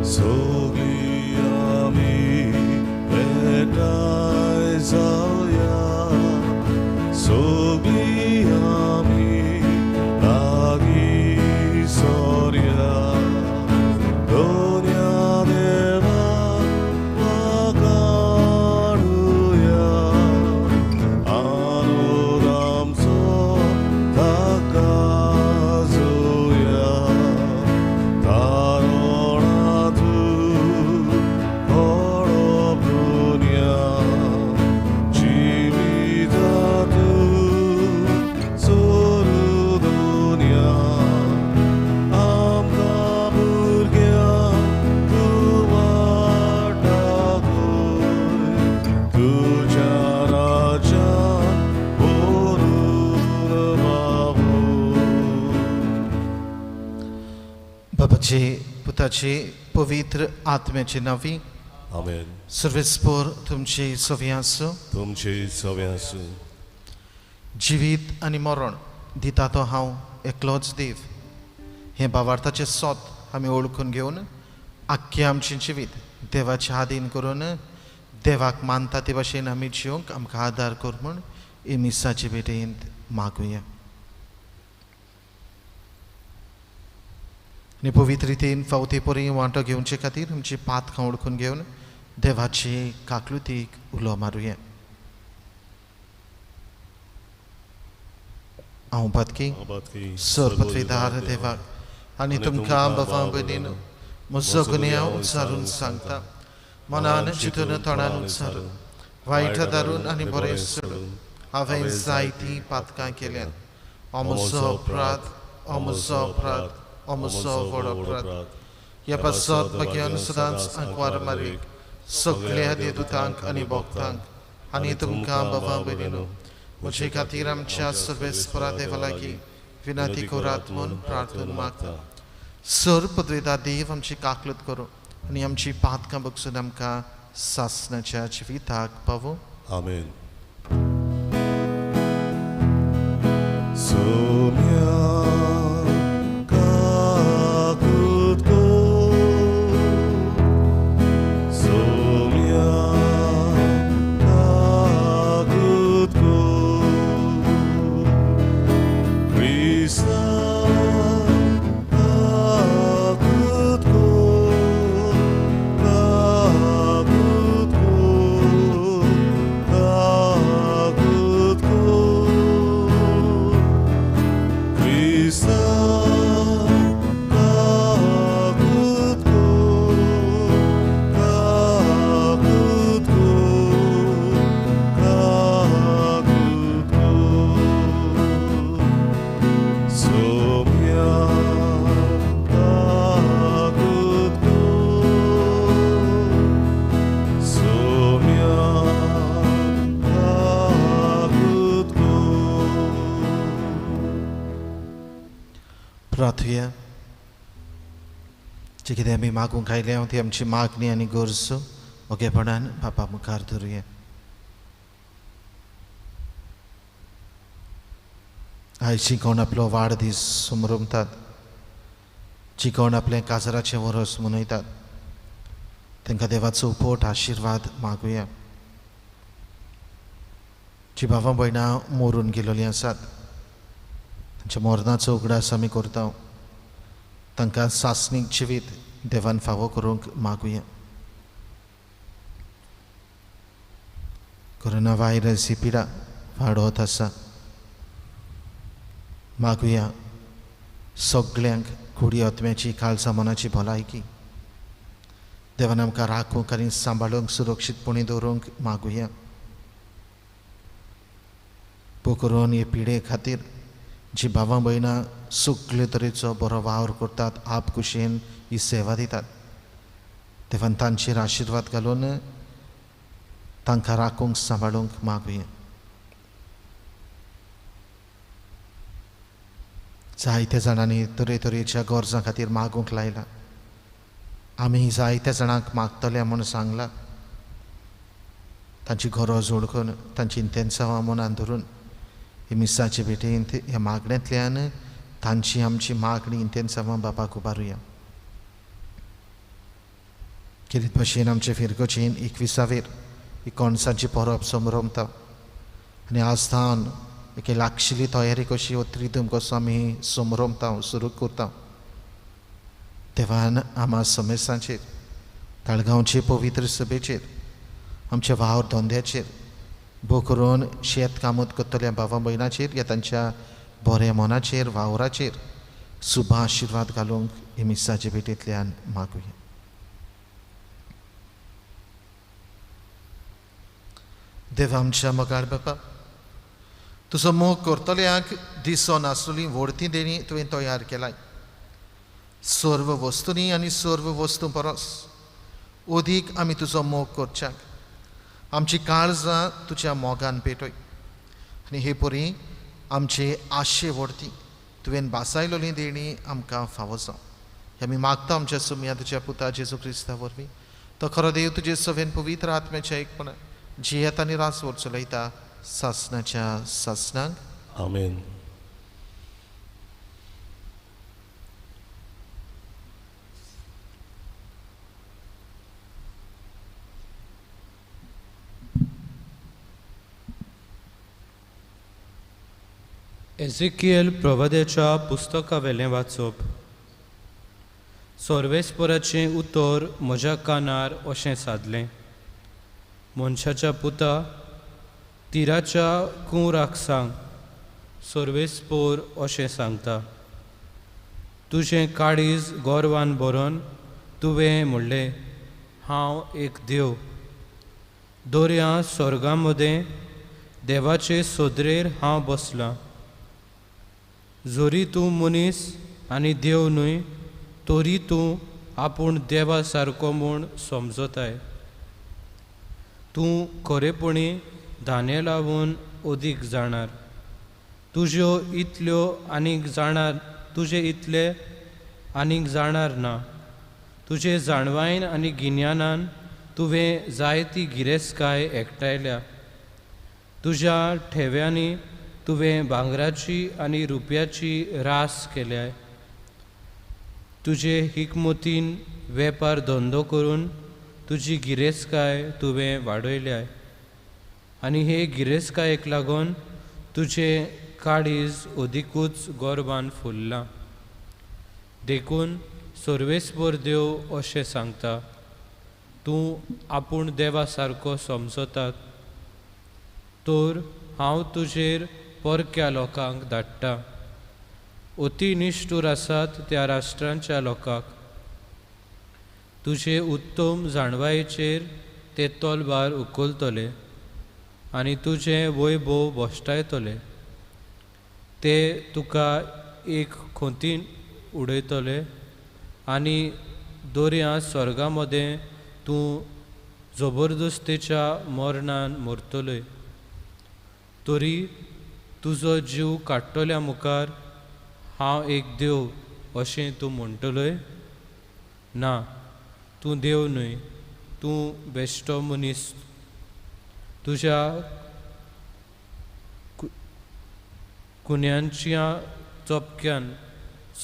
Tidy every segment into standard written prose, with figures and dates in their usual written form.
सगळीं आमी एकठांय जावया, सगळीं आमी लागीं सरया. दोन्या देवाक वाखाणुया, आनंद आमचो ताका जोया. तारणातू खडप दुनिया, जिवितातू सोरू दुनिया. आमकां भुरग्यांक तूं वाट दाखय, तुज्या राज्यांत व्हरून पावय. बाबाचे, पुताचे, पवित्र आत्म्याचे नांवी. आमेन. सर्वेस्पोर तुमचे सवी आसूं. तुमचे सवे आसूं. जिवीत आनी मरण दिता तो हांव एकलोच देव हें भावार्थाचें सोत आमी वळखून घेवन आख्खें आमचें जिवीत देवाच्या आदीन करून देवाक मानता ते भाशेन आमी जिवंक आमकां आदार कर म्हूण हे मिसाचे भेटेंत मागुया. आनी पवित्र रितीन फावती परी वांटो घेवचे खातीर आमची पातकां वळखून घेवन देवाचे काकलुतीक उलो मारुया. हांव पातकी सरपत्वेदार देवाक आनी तुमकां बाबा भयणीन म्हजो गुन्यांव उच्चारून सांगता. मनान चिंतून तोंडान उच्चारून, वायट धरून आनी बरें सोडून हांवें जायतीं पातकां केल्यात. हो म्हजो अपराध, हो म्हजो अपराध, हो म्हजो व्हड अपराध. ह्या पासत भाग्यान सदांच आंकवार मारीक, सगळ्या देवदूतांक आनी भक्तांक आनी तुमकां बाबा भयणीनो म्हजे खातीर आमच्या सर्वेस्परा देवा लागीं विनंती करात म्हूण प्रार्थना मागता. सर पदवेदा देव आमची काकलत करूं आनी आमची पातकां बगसून आमकां सासणाच्या जिविताक पावूं. आमेन. सोम्या काकूत कर, सोम्या काकूत कर, क्रिस्ता काकूत कर, काकूत कर, काकूत कर, क्रिस्ता काकूत कर, काकूत कर, काकूत कर. सोम्या काकूत कर, सोम्या काकूत कर. प्रार्थुया. जे कितें आमी मागूंक आयल्या ती आमची मागणी आनी गरज ओगेपणान बापा मुखार धरुया. आयज जी कोण आपलो वाडदीस समरमतात, जी कोण आपलें काजराचें वरस मनयतात, तांकां देवाचो पोट आशिर्वाद मागुया. जी भावां भयणां मरून गेलोलीं आसात तांच्या मरणाचो उगडास आमी करता, तांकां सासणीक जिवीत देवान फावो करूंक मागुया. कोरोना व्हायरस ही पिडा वाडत आसा, मागुया सगल्यांक कुडी आत्म्याची काळजा मनाची भलायकी देवान आमकां राखूंक आनी सांबाळूंक सुरक्षीतपणी दवरूंक मागुया. पोकरून हे पिडे खातीर जी भावां भयणां सगळे तरेचो बरो वावर करतात, आप कुशेन ही सेवा दितात, देवान तांचेर आशिर्वाद घालून तांकां राखूंक सांबाळूंक मागुया. जायत्या जाणांनी तरेतरेच्या गरजां खातीर मागूंक लायला, आमी जायत्या जाणांक मागतले म्हूण सांगलां. तांची गरज वळखून तांची इंतेन्सांवां मनान धरून हे मिसाचे भेटेंत ह्या मागण्यांतल्यान तांची आमची मागणी इंतेन्सांवां बापाक उबारुया. खेरीत भाशेन आमचे फिरगोचेन 21वेर एकोणसांची परब समरमता आनी आस्थान एके लागशिल्ली तयारी कशी हो त्रिदूम कसो आमी समरमता सुरू करता. देवान आमा समेसांचेर, ताळगांवचे पवित्र सभेचेर, आमच्या वावर धंद्याचेर, भोव करून शेत कामत करतल्या भावा भयणाचेर या तांच्या बऱ्या मनाचेर वावराचेर सुबा आशिर्वाद घालूंक हे मिसाचे भेटेंतल्यान मागुया. देवा आमच्या मोगाळ बापा, तुजो मोग करतल्यांक दिसो नासली व्हडती देणी तुवें तयार केलाय. सर्व वस्तूंनी आनी सर्व वस्तूं परस अदीक आमी तुजो मोग करच्याक आमची काळजां तुज्या मोगान पेटय आनी हे परी आमचे आशे व्हडती तुवें बासायलोली देणी आमकां फावो जावं. हे आमी मागता आमच्या सुमया तुज्या पुता जेजू क्रिस्ता वरवीं. तो खरो देव तुजे सवेन पवित्र आत्म्याच्या एकपणान जियेत आनी रासवर चलयता सासनाच्या सासनाक. आमेन. एझेकियल प्रवाद्याच्या पुस्तकावेलें वाचप. सर्वेस्पराचें उतर म्हज्या कानार अशें सादलें, मनशाच्या पुता, तिराच्या कुंवराक सांग, सर्वेस्पोर अशें सांगता, तुजें काळीज गोरवान भरोन तुवें म्हणलें, हांव एक देव. दर्या स्वर्गा मदें देवाचे सोदरेर हांव बसलां. जरी तूं मनीस आनी देव न्हय, तरी तूं आपूण देवा सारको म्हूण समजताय. तूं खरेपणी धाने लावन अदीक जाणार, तुज्यो इतल्यो आनीक जाणार, तुजे इतले आनीक जाणार ना. तुजे जाणवायन आनी गिन्यानान तुवें जायती गिरेस्तकाय एकठांयल्या. तुज्या ठेव्यांनी तुवें भांगराची आनी रुपयाची रास केल्या. तुजे हिकमतीन वेपार धंदो करून तुजी गिरेस्तकाय तुवें वाडयल्या आनी हे गिरेस्तकायेक लागून तुजें काळीज अदिकूच गोरवान फुल्लां. देखून सर्वेस्पर देव अशें सांगता, तूं आपूण देवा सारको समजतात, तर हांव तुजेर परक्या लोकांक धाडटा, अती निश्ठूर आसात त्या राष्ट्रांच्या लोकांक. तुजे उत्तम जाणवायेचेर ते तलवार उखलतले आनी तुजें वैभव भश्टायतले. ते तुका एक खोंतीन उडयतले आनी दर्या स्वर्गा मदें तूं जबरदस्तेच्या मरणान मरतलय. तरी तुजो जीव काडटल्या मुखार हांव एक देव अशें तूं म्हणटलय? ना, तूं देव न्हय, तूं बेश्टो मनीस. तुज्या कुन्यांच्या चपक्यान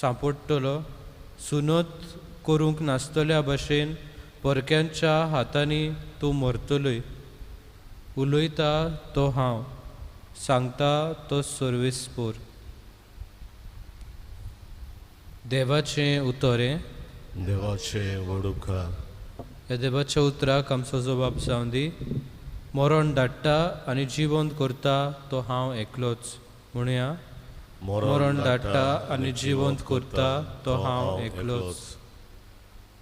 सांपडटलो. सुनत करूंक नासतल्या भशेन परक्यांच्या हातांनी तूं मरतलय. उलयता तो हांव, सांगता तो सर्वेस्पोर. देवाचें उतर हें. देवाचें व्हड उपकार. ह्या देवाच्या उतराक आमचो जबाब जावं दी. मरण धाडटा आनी जिवंत करता तो हांव एकलोच. म्हणुया, मरण धाडटा आनी जिवंत करता तो हांव एकलोच.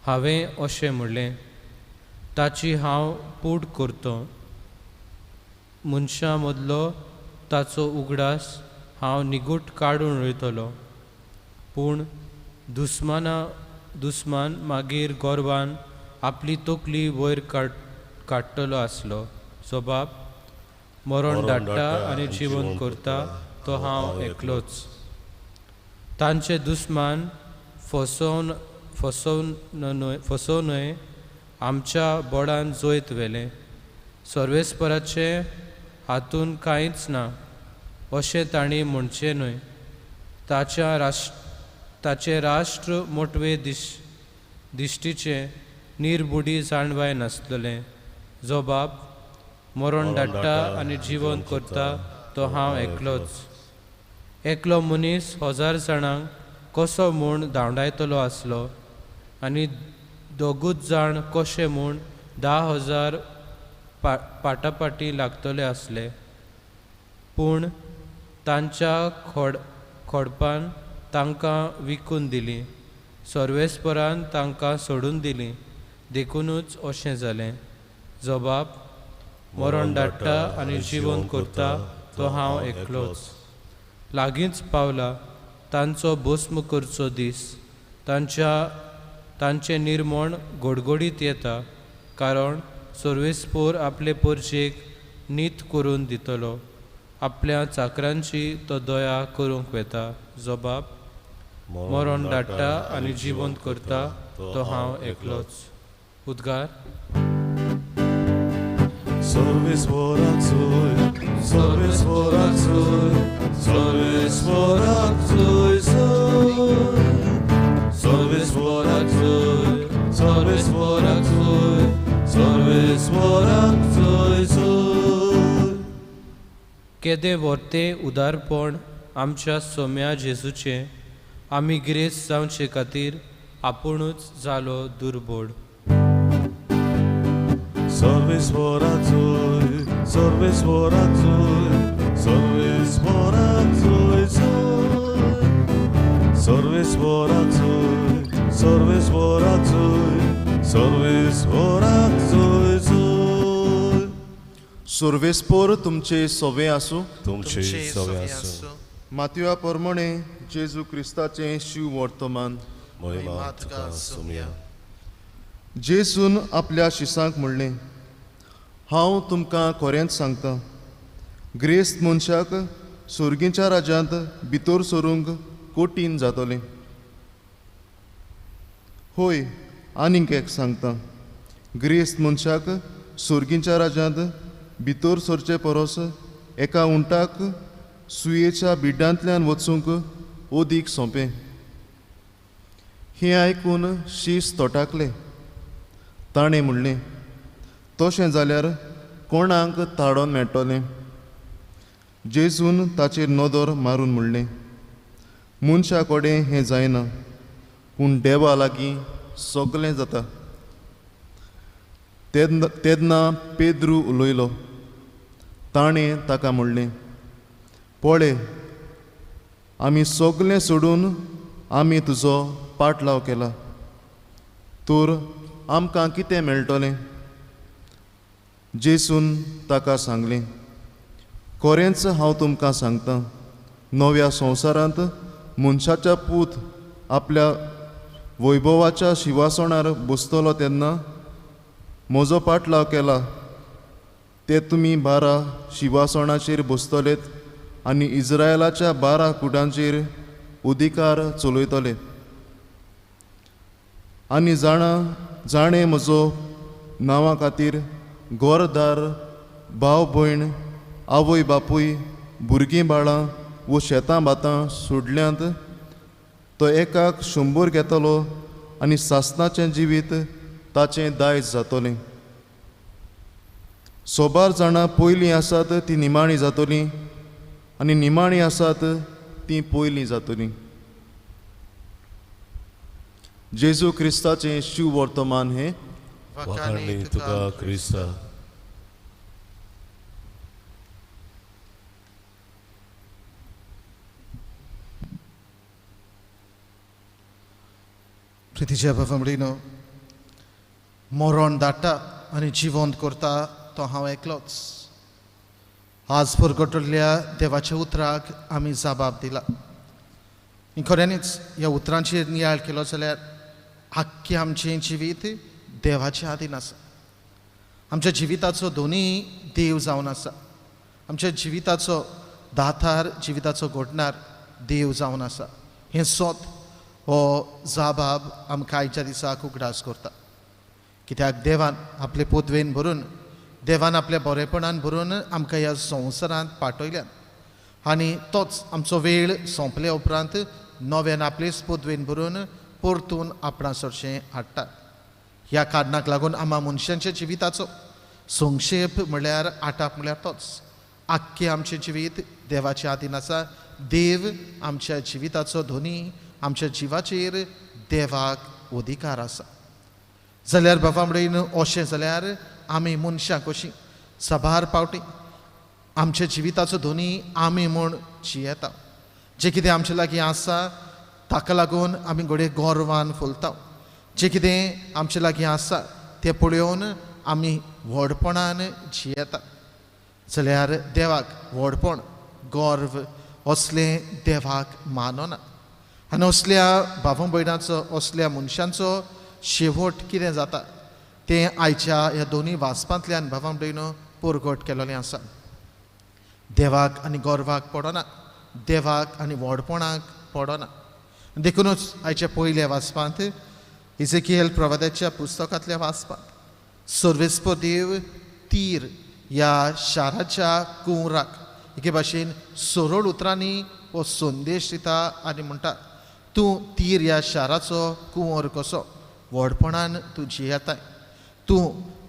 हांवें अशें म्हणलें, ताची हांव पूड करतो. मनशां मदलो ताचो उगडास हांव निगूट काडून वयतलो. पूण दुस्मान मागीर गोरवान आपली तकली वयर काडटलो आसलो. जबाब, मरण धाडटा आनी जिवंत करता तो हांव एकलोच. तांचे दुस्मान फसोवनय आमच्या बोडान जैत व्हेलें. सर्वेस्पराचें हातून कांयच ना अशें तांणी म्हणचें न्हय. ताचें राष्ट्र मोटवे दिश्टीचें निर्बुडी जाणवाय नासतलें. जबाब मरण धाडटा आनी जिवंत करता तो हांव एकलोच. एकलो मनीस 1000 जाणांक कसो म्हूण धांवडायतलो आसलो आनी दोगूच जाण कशे म्हूण 10,000 पाटापाटी लागतले आसले, पूण तांच्या खोडपान तांकां विकून दिलीं, सर्वेस्परान तांकां सोडून दिलीं, देखुनूच अशें जालें. जबाब मरण धाडटा आनी जिवंत करता तो हांव एकलोच. लागींच पावला तांचो भस्म करचो दीस, तांचें निर्मण गोडगोडीत येता, कारण सर्वेस्पोर आपले परजेक नीत करून दितलो, आपल्या चाकरांची तो दया करूंक वेता. जबाब मरण धाडटा आनी जिवंत करता तो हांव एकलोच. उद्गार. केदें व्हरतें उदारपण आमच्या सोम्या जेजूचें, आमी गिरेस्त जावचे खातीर आपुणूच जालो दुर्बोड. सर्वेस्पोर तुमचे सवे आसूं. तुमचे सवे आसूं. मातया प्रमाणे जेजू क्रिस्ताचें शिव वर्तमान. महिमा तुका सोम्या. जेजून आपल्या शिसांक म्हणलें, हांव तुमकां खरेंच सांगता, ग्रेस्त मनशाक सुर्गीच्या राज्यांत भितर सरूंक कठीण जातलें. होय, आनीक एक सांगता, ग्रेस्त मनशाक सुर्गीच्या राज्यांत भितर सरचे परस एका उंटाक सुयेच्या बिड्डांतल्यान वचूंक अदीक सोंपें. हें आयकून शीस तोटाकले. ताणें म्हणलें, तशें जाल्यार कोणाक ताडोन मेळटलें? जेजून ताचेर नदर मारून म्हणलें, मनशा कडेन हें जायना, पूण देवा लागीं सगलें जाता. तेन्ना पेद्रू उलयलो. ताणें ताका म्हणलें, पळय, आमी सगलें सोडून आमी तुजो पाटलाव केला, तर आमकां कितें मेळटलें? जेजून ताका सांगलें, खरेंच हांव तुमकां सांगता, नव्या संवसारांत मनशाच्या पूत आपल्या वैभवाच्या शिवासणार बसतलो तेन्ना म्हजो पाटलाव केला ते तुमी 12 शिवासणाचेर बसतलेत आनी इस्रायलाच्या 12 कुटांचेर अधिकार चलयतले. आनी जाणें म्हजो नांवा खातीर घरदार, भाव भयण, आवय बापूय, भुरगीं बाळां वो शेतां भातां सोडल्यांत तो एकाक 100 घेतलो आनी सासणाचें जिवीत ताचें दायज जातलें. सोबार जाणां पयलीं आसात ती निमाणी जातलीं आनी निमाणी आसात ती पयलीं जातलीं. जेजू क्रिस्ताचें शिव वर्तमान हें. वाखाणणी तुका क्रिस्ता. प्रितीच्या बाबा, मरण धाडटा आनी जिवंत करता तो हांव एकलोच. आज परगटल्ल्या देवाच्या उतराक आमी जबाब दिला. खऱ्यांनीच ह्या उतरांचेर नियाळ केलो जाल्यार आख्खें आमचें जिवीत देवाच्या आदीन आसा. आमच्या जिविताचो दोनूय देव जावन आसा. आमच्या जिविताचो दातार, जिविताचो घडणार देव जावन आसा. हें सोत हो जबाब आमकां आयच्या दिसाक उगडास करता. कित्याक देवान आपले पदवेन भरून, देवान आपल्या बरेपणान भरून आमकां ह्या संवसारांत पाठयल्यात आनी तोच आमचो वेळ सोंपल्या उपरांत नव्यान आपलेच पदवेन भरून परतून आपणा सरशें हाडटात. ह्या कारणाक लागून आमा मनशांच्या जिविताचो संक्षेप म्हळ्यार आटाप म्हळ्यार तोच. आख्खें आमचें जिवीत देवाच्या आदीन आसा. देव आमच्या जिविताचो धोनी, आमच्या जिवाचेर देवाक अधिकार आसा. जाल्यार बाबा म्हणून अशें जाल्यार आमी मनशां कशीं साबार पावटी आमच्या जिविताचो धोनी आमी म्हूण जियेता. जें कितें आमचे लागीं आसा ताका लागून आमी घडये गर्वान फुलता. जें कितें आमचे लागीं आसा तें पळोवन आमी व्हडपणान जियेता. जाल्यार देवाक व्हडपण, गर्व असलें देवाक मानना. आनी असल्या भाव भयणाचो, असल्या मनशांचो शेवट कितें जाता तें आयच्या ह्या दोनूय वाचपांतल्यान भाव भयणो परगट केलेलें आसा. देवाक आनी गर्वाक पडना, देवाक आनी व्हडपणाक पडना. देखुनूच आयच्या पयल्या वाचपांत इजेकिएल प्रवादाच्या पुस्तकांतल्या वाचपांत सर्वेस्पर देव तीर ह्या शाराच्या कुंवराक एके भाशेन सरळ उतरांनी हो संदेश दिता आनी म्हणटा, तूं तीर ह्या शाराचो कुंवर कसो व्हडपणान तूं जियेताय. तूं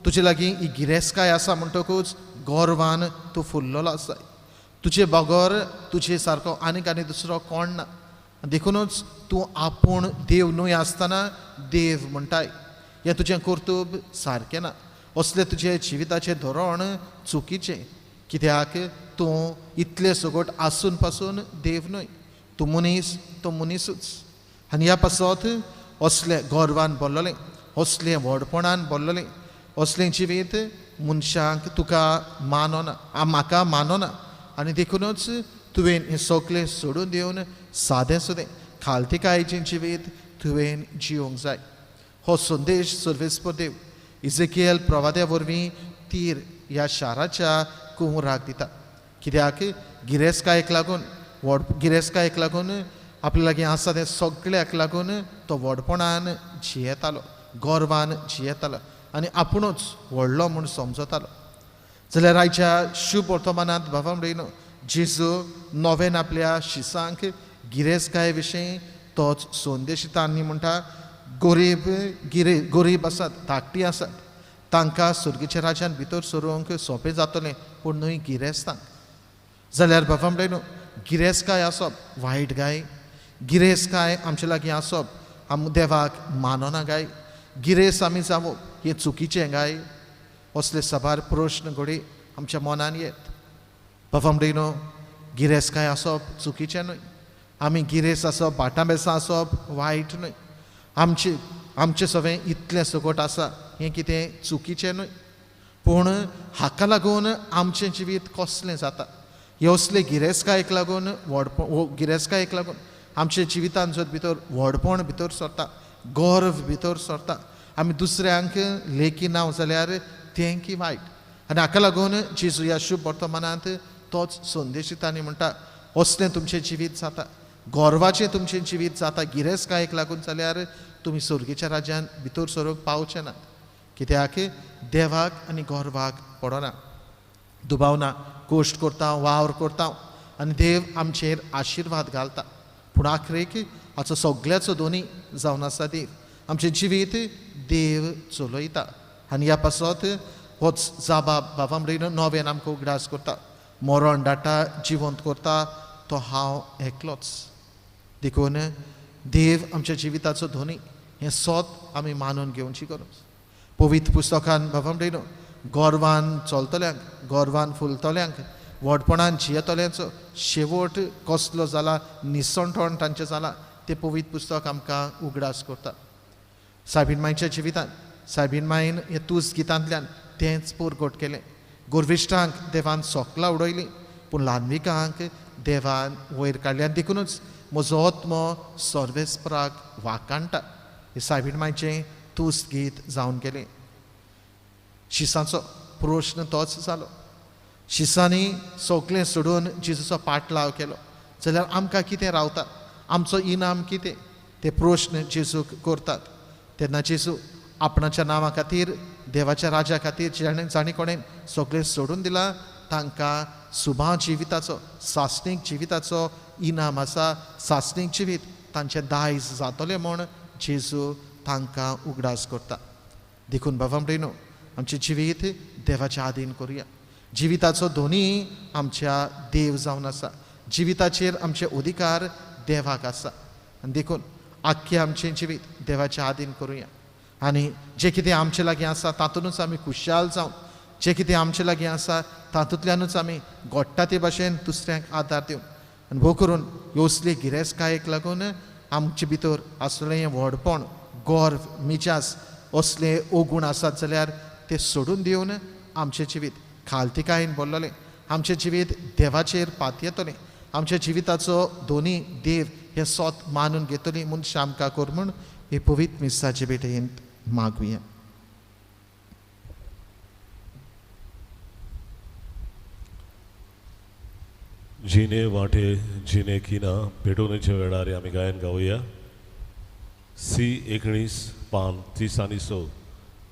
तुजे लागीं ही गिरेस्तकाय आसा म्हणटकूच गर्वान तूं फुल्लेलो आसाय. तुजे बगर तुजे सारको आनीक आनी दुसरो कोण ना. देखुनूच तूं आपूण देव न्हय आसतना देव म्हणटाय. हें तुजें कर्तुब सारकें ना. असलें तुजें जिविताचें धोरण चुकीचें. कित्याक तूं इतलें सगट आसून पासून देव न्हय, तूं मनीस, तूं मनीसूच. आनी ह्या पासत असलें गर्वान भरलेलें, असलें व्हडपणान भरलेलें, असलें जिवीत मनशांक तुका मानना, म्हाका मानना. आनी देखुनूच तुवें हें सगळें सोडून दिवन सादें सुदें खालतिकायेचें जिवीत तुवें जिवंक जाय. हो संदेश सर्वेस्पर देव इजेकिएल प्रवाद्या वरवीं तीर ह्या शाराच्या कुंवराक दिता. कित्याक गिरेस्तकायेक लागून, व्हड गिरेस्तकायेक लागून आपल्या लागीं आसा तें सगळ्याक लागून तो व्हडपणान जियेतालो, गर्वान जियेतालो आनी आपुणूच व्हडलो म्हूण समजतालो. जाल्यार आयच्या शुभ वर्तमानांत बाबा म्हणून जेजू नव्यान आपल्या शिसांक गिरेस्तकाये विशीं तोच संदेश दिता आनी म्हणटा, गरीब गरीब आसात, धाकटी आसात, तांकां सुर्गीच्या राज्यान भितर सरूंक सोंपें जातलें, पूण न्हय गिरेस्तांक. जाल्यार बाबा म्हणून गिरेस्तकाय आसप वायट गाय, गिरेस्तकाय आमचे लागीं आसप आम देवाक मानना गाय, गिरेस्त आमी जावप हें चुकीचें गाय. असले साबार प्रश्न घडये आमच्या मनान येत. बाबा म्हणून गिरेस्तकाय आसप चुकीचें न्हय, आमी गिरेस्त आसप, भाटां बेसां आसप वायट न्हय, आमचे आमचें सगळें इतलें सगट आसा हें कितें चुकीचें न्हय, पूण हाका लागून आमचें जिवीत कसलें जाता. हे असले गिरेस्तकायेक लागून व्हडपण, गिरेस्तकायेक लागून आमच्या जिवितान जर भितर व्हडपण भितर सरता, गर्व भितर सरता, आमी दुसऱ्यांक लेखी ना जाल्यार तें की वायट. आनी हाका लागून जेजू ह्या शुभ वर्तमानांत तोच संदेश दिता आनी म्हणटा, असलें तुमचें जिवीत जाता, गर्वाचें तुमचें जिवीत जाता गिरेस्तकायेक लागून जाल्यार तुमी सुर्गीच्या राज्यान भितर सरूंक पावचे नात. कित्याक देवाक आनी गर्वाक पडना. दुबाव ना, कश्ट करता, वावर करता आनी देव आमचेर आशिर्वाद घालता, पूण आखरेक हाचो सगळ्याचो दोनी जावन आसा देव. आमचें जिवीत देव चलयता आनी ह्या पासत होच जाबाब बाबा म्हणून नव्यान आमकां उगडास करता. मरण डाटा जिवंत करता तो हांव एकलोच. देखून देव आमच्या जिविताचो धोनी हें सोत आमी मानून घेवची गरज. पवित्र पुस्तकान बाबा म्हणून गर्वान चलतल्यांक, गर्वान फुलतल्यांक, व्हडपणान जियेतल्यांचो शेवट कसलो जाला, निसणटण तांचें जाला, तें पवित्र पुस्तक आमकां उगडास करता. सायबीन मायच्या जिवितान सायबीन मायन हे तूस गितांतल्यान तेंच परगट केलें. गोरविश्टांक देवान सोकलां उडयलीं, पूण ल्हानविकांक देवान वयर काडलें. आनी देखुनूच म्हजो आत्मो सर्वेस्पराक वाकाणटा हें सायबीन मायचें तूस गीत जावन गेलें. शिसांचो प्रश्न तोच जालो. शिसांनी सगळें सोडून जेजूचो पाटलाव केलो जाल्यार आमकां कितें रावता, आमचो इनाम कितें, ते प्रश्न जेजूक करतात. तेन्ना जेजू आपणाच्या नांवा खातीर, देवाच्या राजा खातीर जाणें कोणें सगळें सोडून दिलां तांकां सुबा जिविताचो, सासणीक जिविताचो इनाम आसा. सासणीक जिवीत तांचें दायज जातलें म्हूण जेजू तांकां उगडास करता. देखून बाबा भयणो आमचें जिवीत देवाच्या आदीन करुया. जिविताचो दोनी आमच्या देव जावन आसा. जिविताचेर आमचे अधिकार देवाक आसा आनी देखून आख्खें आमचें जिवीत देवाच्या आदीन करुया आनी जें कितें आमचे लागीं आसा तातूंतच आमी खुशाल जावन, जें कितें आमचे लागीं आसा तातूंतल्यानूच आमी घडटा ते भाशेन दुसऱ्यांक आदार दिवन आनी भोव करून असले गिरेस्तकायेक लागून आमचे भितर आसलें हें व्हडपण, गर्व, मिजास असले अवगूण आसात जाल्यार ते सोडून दिवन आमचें जिवीत खालतिकायेन भरलेलें, आमचें जिवीत देवाचेर पातयेतलें, आमच्या जिविताचो दोनी देव हें सोत मानून घेतली म्हूण आमकां कर म्हूण हे पवित्र मिसाचे भेटेंत मागुया. जिने वाटे जिने किना पेटोवण्याच्या वेळार आमी गायन गावया. सी 19 पान 30 आनी 6,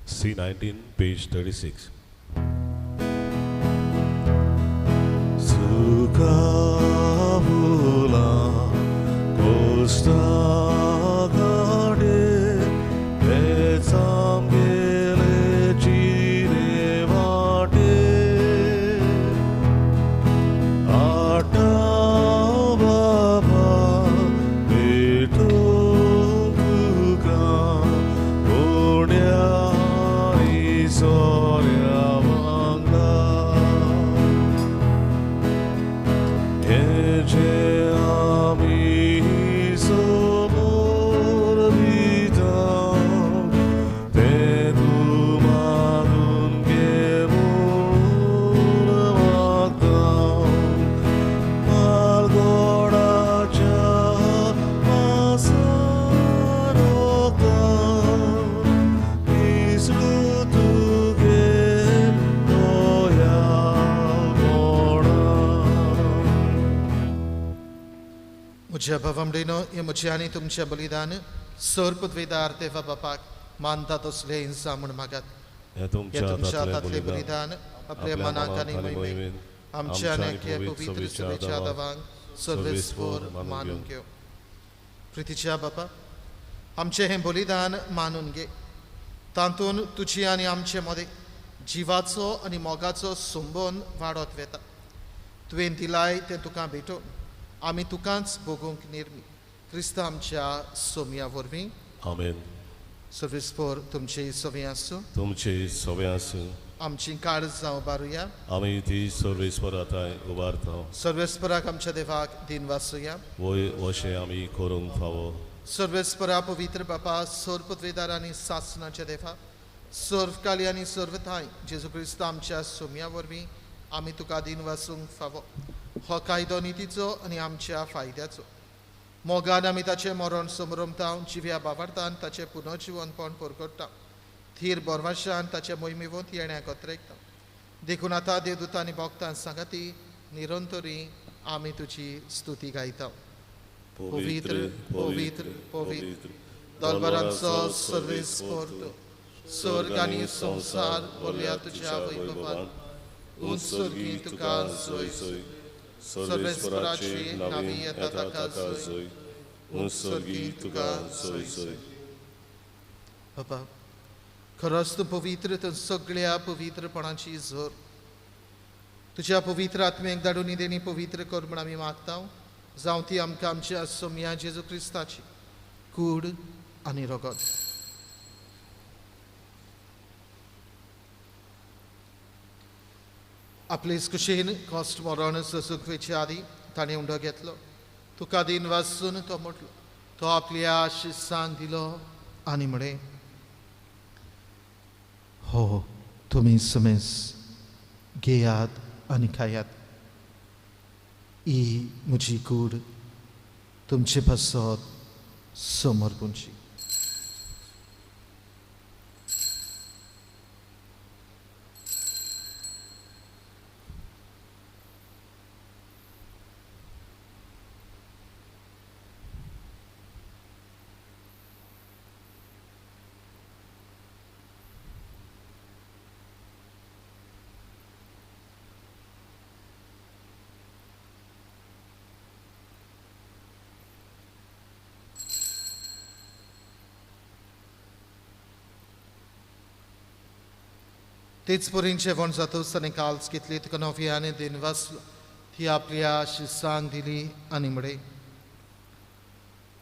सी 19 पेज 36. सुखा फुलां कोस्ता म्हज्या भावांनो, हें म्हजें आनी तुमचें बलिदान सर पदवेदार देवा बापाक मानता तसलें हिंसा म्हूण मागात. हें तुमच्या हातांतलें बलिदान आपल्या मनाक आनी मोहिमेक आमच्या आनी पवित्र सभेच्या दावांक सर्वेस्पोर मानून घेव. प्रितीच्या बापा, आमचें हें बलिदान मानून घे, तातूंत तुजी आनी आमचे मदें जिवाचो आनी मोगाचो संबंद वाडत वेता. तुवें दिलाय तें तुका भेटोवन आमी तुकाच भोगूंक निर्मी क्रिस्त आमच्या सोम्या वरवीं. आमेन. सर्वेस्पोर तुमचे सवे आसूं, तुमचे सवे आसूं. आमची काळजां उबारुया, आमी ती सर्वेस्पोरा थांय उबारता. सर्वेस्पोराक आमच्या देवाक दिन वासुया, वय अशें आमी करूंक फावो. सर्वेस्पोरा पवित्र बापा, सर्व पदवेदार आनी सासनाच्या देवा, सर्व काली आनी सर्व थांय जेजू क्रिस्त आमच्या सोम्या वरवीं आमी तुका दिन वासूंक फावो. हो कायदो नितीचो आनी आमच्या फायद्याचो. मोगान आमी ताचें मरण समरमता, जिव्या बावार्थान ताचें पुनर्जिवनपण परगट्टा, थीर बोरवाशान ताचे मोहिमेवंत येण्याक अत्रेकता. देखून आतां देवदूतां आनी भक्तां सांगाती निरंतरी आमी तुजी स्तुती गायता. पवित्र पवित्र पवित्र दरबारांचो सर्वेस्पोर, स्वर्ग आनी संवसार भरल्या तुज्या वैभवान. उंच स्वर्गी तुका जय जय, सर्वेस्पराची नावी येता ताका जय, उंच स्वर्गी तुका जय जय. बाबा, खरोच तूं पवित्र, तूं सगळ्या पवित्रपणाची झर. तुज्या पवित्र आत्म्याक धाडून देणी पवित्र कर म्हूण आमी मागता. जावं ती आमकां आमच्या सोम्या जेजू क्रिस्ताची कूड आनी रगत. आपले कुशीन कश्ट मरण सोसूंक वयचे आदीं ताणें उंडो घेतलो, तुका दिन वासून तो म्हटलो, तो आपल्या शिस्सांक दिलो आनी म्हळें, हो तुमी समेस घेयात आनी खायात, ही म्हजी कूड तुमचे पासत समर्पूंची. तेच परीन जेवण जातच ताणें काल्स घेतली, तुका नव्याने दिन वाचलो, ती आपल्या शिसांक दिली आनी म्हळें,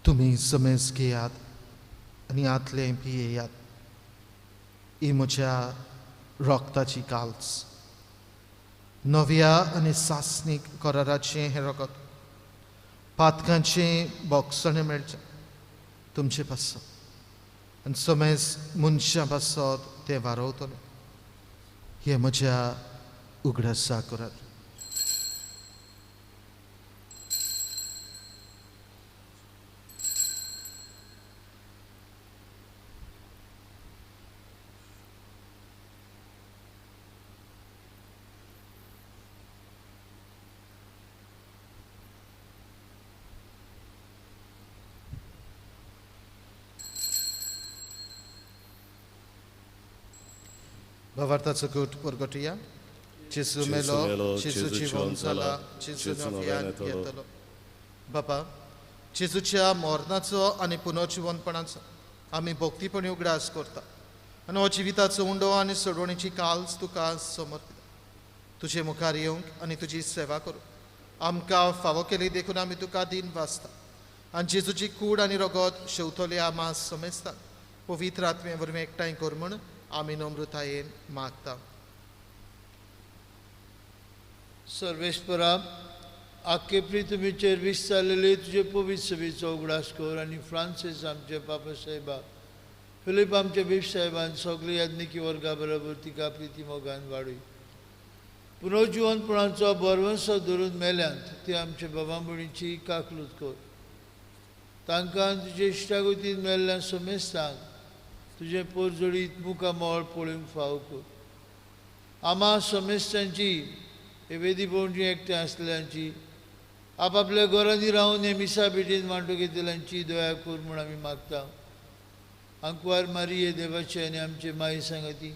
तुमी समेज घेयात आनी आतलें पियेयात, ही म्हज्या रक्ताची काल्स, नव्या आनी सासणीक कराराचें हें रगत, पातकांचें बोगसणें मेळचें तुमचे पासत आनी समेज मनशां पासत तें वारवतलें. हें म्हज्या उगडासा करात. भावार्थाचो गूट परगटुया. जेजू मेलो, जेजू जिवन जाला, जेजू नव्यान येतलो. बापा, जेजूच्या मरणाचो आनी पुनर्जिवनपणाचो आमी भक्तीपणी उगडास करता आनी हो जिविताचो उंडो आनी सोडवणेची काल्स तुका समर्पिता. तुजे मुखार येवंक आनी तुजी सेवा करूंक आमकां फावो केली देखून आमी तुका दिन वाचता आनी जेजूची कूड आनी रगत शेवतले मास समेजता पवित्र आत्मे वरवीं एकठांय कर म्हूण आमी नम्रतायेन मागता. सर्वेस्परा, आख्खे पृथ्वीचेर विस्तारलेले तुजे पवित्र सभेचो उगडास कर आनी फ्रांसीस आमचे पापा साहेबा, फिलीप आमचे बीफ साहेबान सगळे याज्ञिकी वर्गा बरोबर तिका प्रिती मोगान वाडय. पुनर्जिवनपणाचो बरवंसो धरून मेल्यांत ते आमचे बाबांबणीची काकलूत कर. तांकां तुजे इश्टागतीन मेल्ल्या समेस्तांक तुजें पोरजोडीत मुखामळ पळोवंक फावो कर. आमा समेस्तांची हे वेदी भोंवची एकठांय आसलेल्यांची, आपापल्या घरांनी रावन हे मिसा भेटीन मांडो घेतल्यांची दया कर म्हूण आमी मागता. आंकवार मारिये देवाचे आनी आमचे माई सांगाती,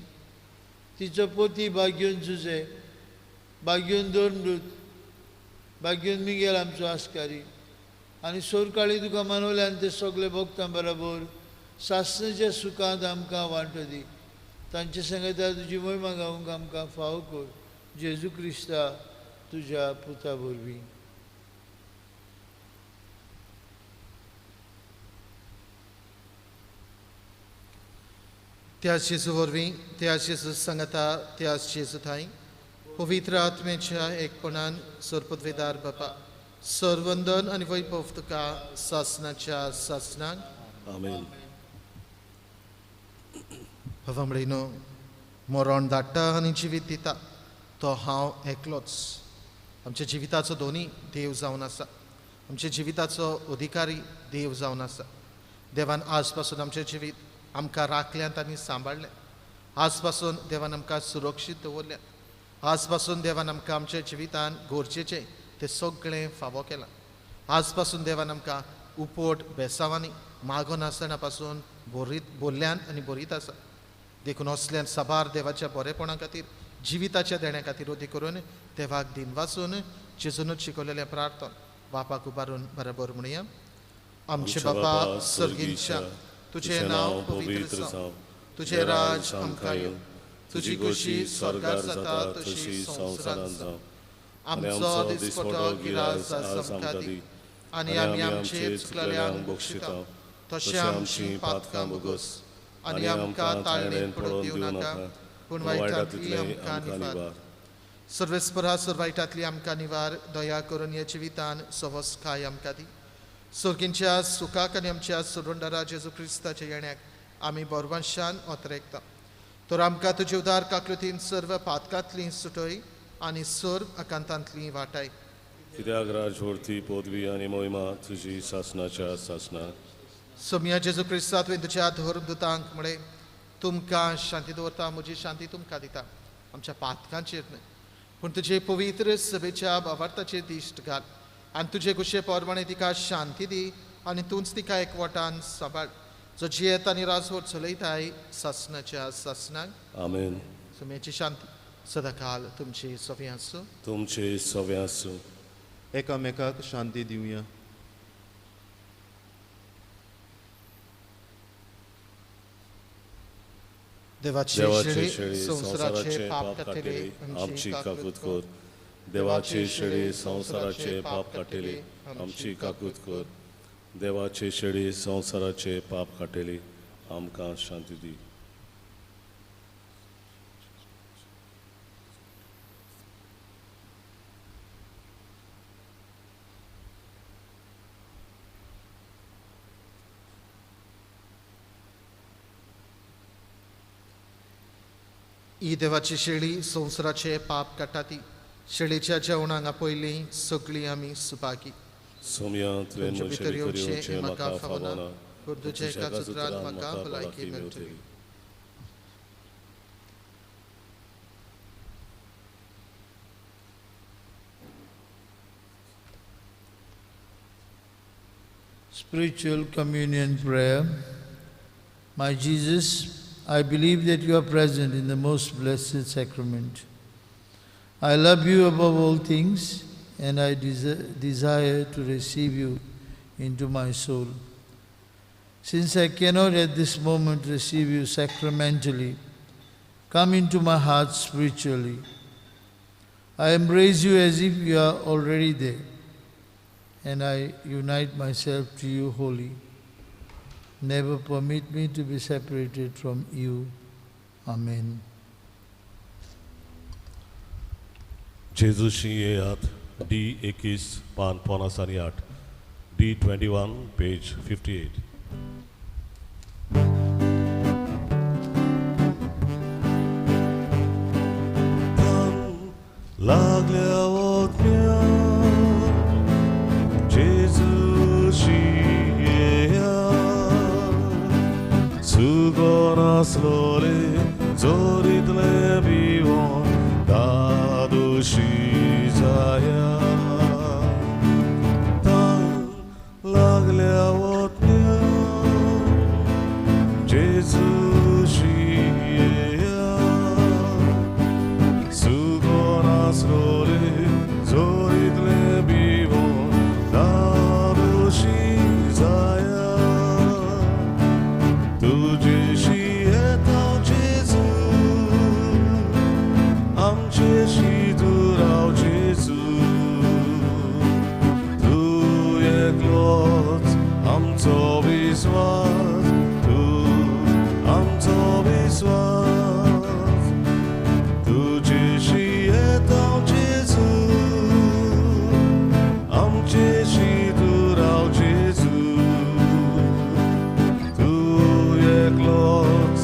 तिचो पोती भाग्योन जुजे, भाग्योन दोन भाग्योन मिगेल आमचो आस्कारी आनी सोरकाळी तुका मानवले आनी ते सगळे भोगतां बरोबर सासणाच्या सुखांत आमकां वांटो दी. तांचे सांगता तुजी मोहिमा गावंक आमकां फावो कर, जेजू क्रिस्ता तुज्या पुता वरवीं. त्याच जेजू वरवीं, त्याच जेजू सांगता, त्याच जेजू थांय पवित्र आत्म्याच्या एकपणान सरपदवेदार बापा सरवंदन आनी वैभव तुका सासणाच्या सासणाक. आमेन. बाबा म्हणिनो, मरण धाडटा आनी जिवीत दिता तो हांव एकलोच. आमच्या जिविताचो दोनी देव जावन आसा, आमच्या जिविताचो अधिकारी देव जावन आसा. देवान आज पासून आमचें जिवीत आमकां राखल्यांत आनी सांबाळ्ळें. आज पासून देवान आमकां सुरक्षीत दवरल्यात. आज पासून देवान आमकां आमच्या जिवितान गरजेचें तें सगळें फावो केलां. आज पासून देवान आमकां उपट बेसावांनी मागोनासतना पासून बोरीत बोल्ल्यान आनी बोरीत आसा. देखून असल्यान साबार देवाच्या बरेपणा खातीर, जिविताच्या देण्या खातीर उदी करून देवाक दिन वाचून जेजूनच शिकवलेलें प्रार्थन बापाक उबारून बरोबर म्हणया. आमचे बापा सर्गीच्या, तुजें नांव पवित्र जावं, तुजें राज आमकां येवं, तुजी खोशी स्वर्गार जाता तशी संवसारांत जावं. आमचो दिसपटो गिरास आज आमकां दी आनी आमी आमचे चुकलेल्यांक बक्षिता तशें आमची पातकां भोगोस आनी आमकां ताळणेन पडोवन दिवं नाका, पूण वायटांतली आमकां निवार. सर्वेस्परा, सर्व वायटांतली आमकां निवार, दया करून ह्या जिवितान सवसकाय आमकां दी. सर्गींच्या सुखाक आनी आमच्या सोडवणदारा जेजू क्रिस्ताच्या येण्याक आमी बरवंशान ओतरेकता. तर आमकां तुजे उदार काकृतीन सर्व पातकांतली सुटय आनी सर्व आकांतांतली वाटाय. कित्याक राजवर्ती पदवी आनी मोहिमा तुजी सासणाच्या सासणाक. सोमया जेजू क्रिस्ता, तुवें तुज्या धर्मदूतांक म्हळें, तुमकां शांती दवरता, म्हजी शांती तुमकां दिता. आमच्या पातकांचेर न्हय, पूण तुजे पवित्र सभेच्या भावार्थाचेर दिश्ट घाल आनी तुजे खुशे प्रमाणे तिका शांती दी आनी तूंच तिका एकवटान सांबाळ, जो जियेत आनी राजवट चलयताय सासणाच्या सासणाक. आमेन. सोम्याची शांती सदाकाल तुमची सवे आसूं. तुमचे सवे आसूं. एकामेकाक शांती दिवया. देवाचे शेळी संवसाराचे पाप काडटली आमची काकूत कर. देवाचे शेळी संवसाराचे पाप काडटली आमची काकूत कर. देवाचे शेळी संवसाराचे पाप काडटली आमकां शांती दी. ही देवाची शेळी संवसाराचे पाप काडटा ती शेळीच्या जेवणाक आपयली सगळीं आमी सुभागी. सोम्या तुवें म्हजे भितर येवचें म्हाका फावना, पूण तुज्या एकाच उतरान म्हाका भलायकी मेळटली. Spiritual Communion Prayer. My Jesus, I believe that you are present in the most blessed sacrament. I love you above all things, and I desire to receive you into my soul. Since I cannot at this moment receive you sacramentally, come into my heart spiritually. I embrace you as if you are already there, and I unite myself to you wholly. Never permit me to be separated from you. Amen. जेजूशी येयात. D 21 पान 58, D 21 page 58. लागल्या ओतम्या जेजूशी येयात, सुगोन आसलोले जोरीतले बिवोन दादोशी जाया. तान लागल्या ओतम्या जेजूशी येयात, सुगोन आसलोले जोरीतले बिवोन दादोशी जाया. तुजेशी येता जेजू, आमचेशी तूं राव जेजू, तूं एकलोच आमचो विस्वास, तूं आमचो विस्वास. तुजेशी येता जेजू, आमचेशी तूं राव जेजू, तूं एकलोच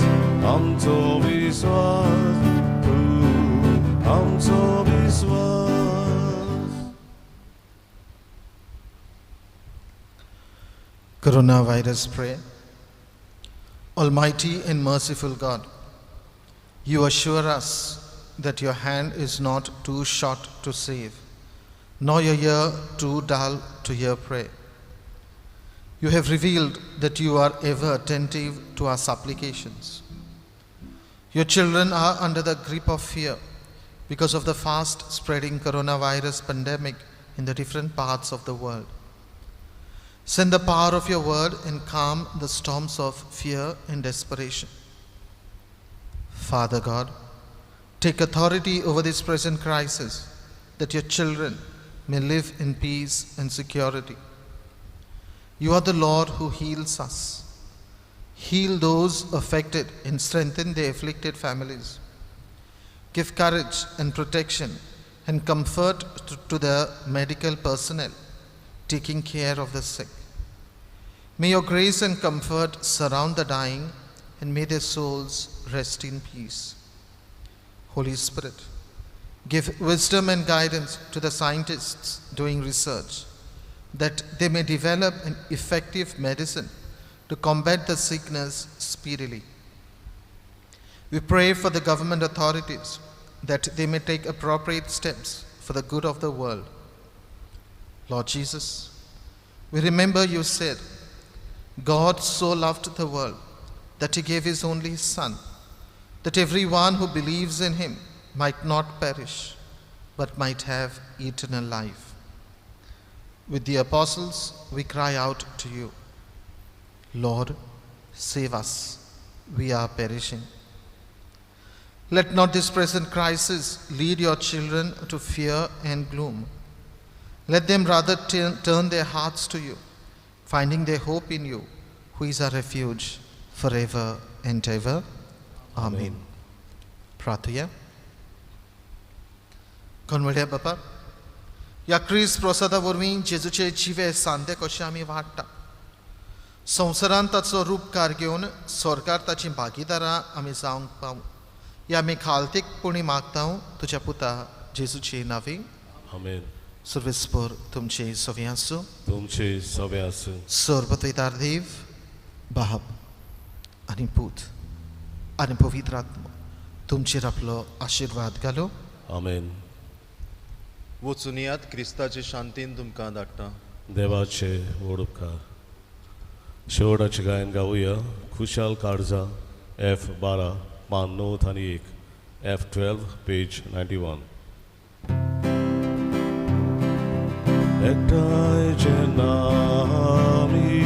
आमचो विस्वास, तूं आमचो विस्वास. Coronavirus prayer. Almighty and merciful God, you assure us that your hand is not too short to save, nor your ear too dull to hear prayer. You have revealed that you are ever attentive to our supplications. Your children are under the grip of fear because of the fast spreading coronavirus pandemic in the different parts of the world. Send the power of your word and calm the storms of fear and desperation. Father God, take authority over this present crisis that your children may live in peace and security. You are the Lord who heals us. Heal those affected and strengthen the afflicted families. Give courage and protection and comfort to the medical personnel taking care of the sick. May your grace and comfort surround the dying, and may their souls rest in peace. Holy Spirit, give wisdom and guidance to the scientists doing research, that they may develop an effective medicine to combat the sickness speedily. We pray for the government authorities that they may take appropriate steps for the good of the world. Lord Jesus, we remember you said, God so loved the world that he gave his only Son, that everyone who believes in him might not perish, but might have eternal life. With the apostles, we cry out to you, Lord, save us, we are perishing. Let not this present crisis lead your children to fear and gloom. Let them rather turn their hearts to you, finding their hope in you, who is our refuge forever and ever. Amen. प्रार्थुया. कनवड्या बापा, ह्या क्रिस्त प्रसादा वरवीं जेजूचे जिवे सांदे कशे आमी वाडटा, संवसारांत ताचो रूपकार घेवन सरकार ताची भागीदारां आमी जावंक पावूं, ह्या आमी खालतीकपणी मागता तुज्या पुता जेजूचे नांवी. आमेन. सर्वेस्पर तुमचे सवे आसूं. तुमचे सवे आसूं. सर्वत्वेदार देव बाप आनी पूत आनी पवित्र आत्मो तुमचेर आपलो आशिर्वाद घालो. आमेन. वचुनयात क्रिस्ताचे शांतीन तुमकां धाडटा. देवाचे व्हड उपकार. शेवटाचें गायन गावया खुशाल काळजा एफ 12 पान 9 आनी 1, एफ 12 पेज 91. एकठांय जेन्ना आमी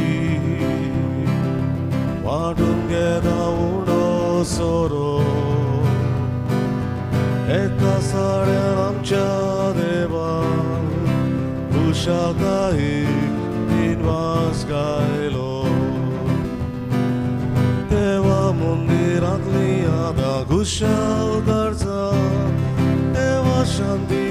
वांटून घेता उणो सोरो, एका साड्यान आमच्या देवान खुशालकायेक दिनवास गायलो. देवा मंदिरांतली आतां खुशाल काळजां, देवा शांती